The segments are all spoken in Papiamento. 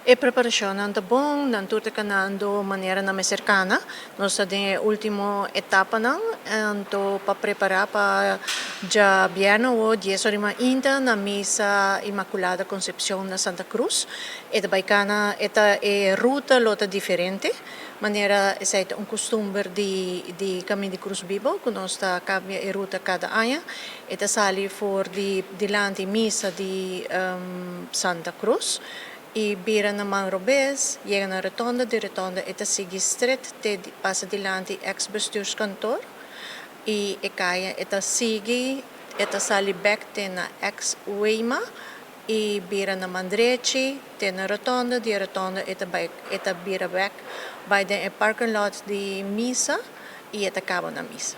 E preparacionnan ta bon, nan tur ta canando manera nan mester cana. Nos ta den e ultimo etapanan, anto pa prepara pa diabierna awo 10 or di mainta na Misa Inmaculada Concepcion na Santa Cruz. E ta bay cana, e ta e ruta lo ta diferente, manera esey ta un custumber di Caminda di Cruz Bibo, cu nos ta cambia e ruta cada aña. E ta sali for di dilanti misa di Santa Cruz y bira na man robes, yega na rotonde, di rotonde e ta sigui straight te pasa dilanti ex bestuurskantoor y e caya e ta sigui, e ta sali bek te na ex Weima y bira na man drechi te na rotonde, di rotonde e ta bay, e ta bira bek bay den e parking lot di misa y e ta caba na misa.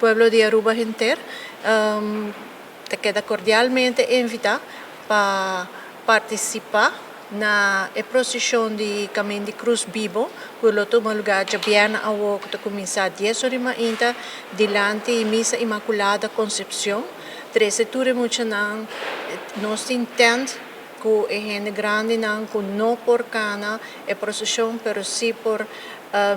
Pueblo di Aruba henter ta keda cordialmente invita pa participa na e procesion di Caminda di Cruz Bibo, cu lo tuma lugar diabierna awo, cu ta cuminsa 10 or di mainta dilanti Misa Inmaculada Concepcion. Trece tur e muchanan, nos tin tent cu e hende grandinan cu no por cana e procesion, pero si por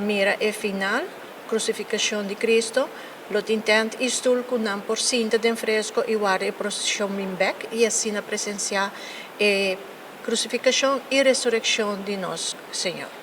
mira e final, crucificacion di Cristo. Lo tin tent y stoel cu nan por sinta den fresco y warda e procesion bin bek y asina presencia e crucificacion y resurreccion di nos Señor.